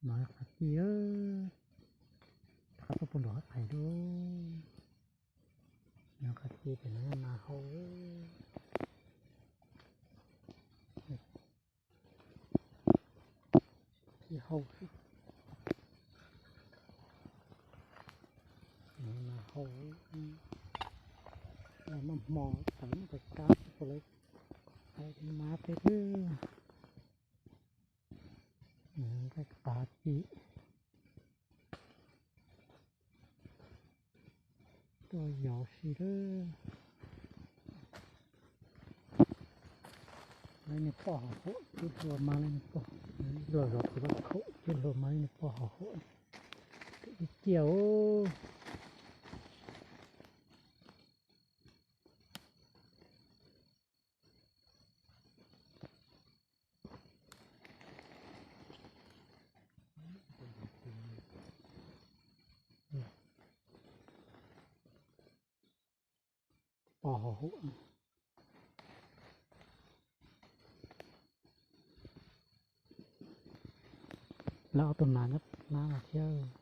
No qhav tij, qhav tuaj puag nram qhav qais lawm. No qhav tij, tes no nas hau, tij hau xwb. Nas hau, noj hmo tawm mus pais kab xwb, puas lawv pais mas peb twb nqaij qhav tij tuaj yos si lawm. Lawv niag poj hauv huam, tib hluas mas lawv niag poj, los zov tus laj khaum, tib hluas mas lawv niag poj hauv huam, ib ciaj os. Poj hauv huam. Lawv ob tug nas nyob nab no thiab.